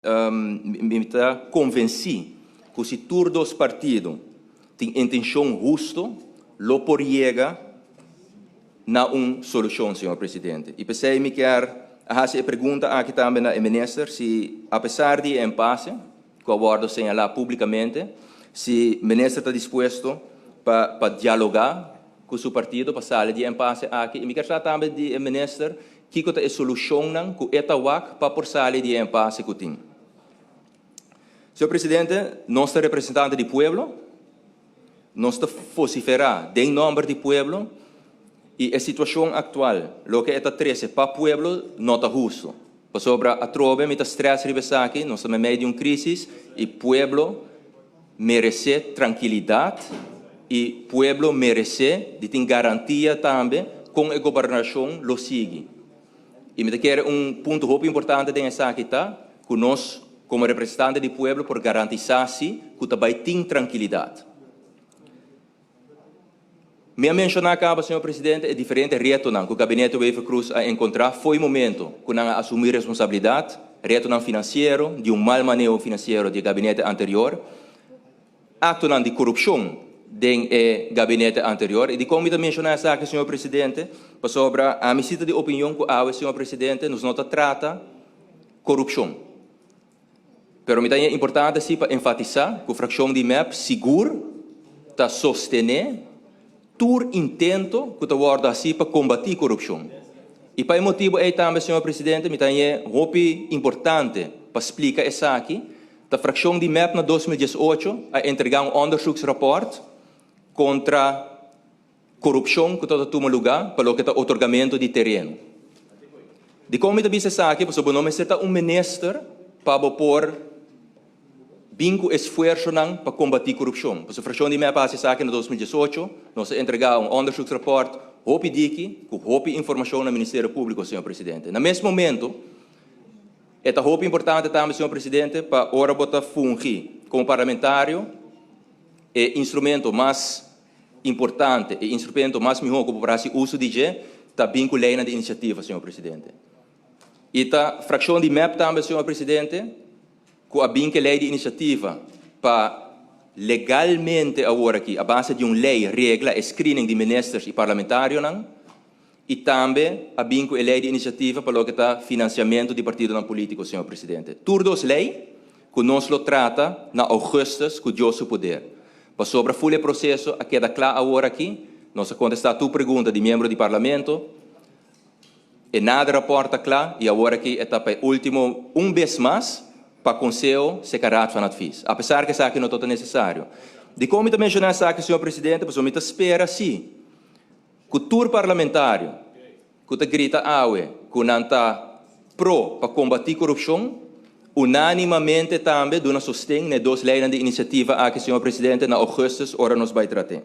Mi ta konvensí ku si tur dos partido tin intenshon husto lo por yega na un solushon, señor Presidente. I p'esei mi kier a hasi e pregunta aki tambe na e minister si apesar di e empase ku a wòrdu señalá públikamente, si minister ta dispuesto pa pa dialogá ku su partido pa sali di e empase aki. I mi kier sa tambe di e minister Kiko ta e solushonnan ku e ta wak pa por sali di e empase ku tin? Señor Presidente, nos ta representante di pueblo, nos ta vosiferá den nòmber di pueblo i e situashon aktual, loke e ta trese pa pueblo no ta hustu. Pasobra atrobe mi ta strès riba esaki, nos ta meimei di un krísis i pueblo meresé trankilidat i pueblo meresé di tin garantia tambe kon e gobernashon lo sigui. I mi ta kere un punto hopi importante den esaki ta ku nos komo representante di pueblo por garantisá si ku ta bai tin trankilidat. Mi a menshoná kaba, señor presidente, e diferente retonan ku Gabinete Wever-Croes a enkontrá fo'i momento ku nan a asumí responsabilidat, retonan finansiero di un mal maneho finansiero di e gabinete anterior, aktonan di korupshon den e gabinete anterior. I dikon mi ta menshoná esaki, señor presidente? Pasobra ami si ta di opinion ku awe, señor presidente, nos no ta trata korupshon. Pero mi ta haña importante si pa enfatisá ku frakshon di mep sigur ta sostené tur intento ku ta wòrdu hasí pa kombatí korupshon. I pa e motibu ei tambe, señor presidente, mi ta hañ'é hopi importante pa splika esaki, ta frakshon di mep na 2018 a entregá un onderzoeksrapport kontra Korupshon ku ta ta tuma lugá pa loke ta otorgamentu di tereno. Dikon mi ta bisa esaki? Pasobra bo no mester ta un minister pa bo por bin ku esfuersonan pa kombatí korupshon. Pasobra frakshon di mep a hasi esaki na 2018, nos a entregá un onderzoeksrapòrt hopi diki ku hopi informashon na Ministerio Públiko, señor Presidente. Na mes momento, e ta hopi importante tambe, señor Presidente, pa ora bo ta fungi komo parlamentario, e instrumento mas Importante, e instrumento mas mihó ku bo por hasi uso di dje ta bin ku leinan di inisiativa, señor Presidente. I ta frakshon di mep tambe, señor Presidente, ku a bin ku e lei di inisiativa pa legalmente awor aki, a base di un lei, regla e screening di ministers i parlamentarionan. I tambe a bin ku e lei di inisiativa pa loke ta finansiamentu di partidonan polítiko, señor Presidente. Tur dos lei ku nos lo trata na ougùstus ku Dios su poder. Pasobra ful e proseso a keda kla awor aki, nos a kontestá tur pregunta di miembro di Parlamento, e nader rapòrt ta kla i awor aki e ta pa e último un bes mas pa Konseho seka Raad van Advies, apesar ku esaki no ta nesesario. Dikon mi ta menshoná esaki, señor Presidente? Pasobra mi ta spera si. Ku tur parlamentario ku ta grita awe ku nan ta pro pa kombatí korupshon, unánimamente tambe duna sosten na e dos leinan di inisiativa aki, señor Presidente, na ougùstus ora nos bai trat'é.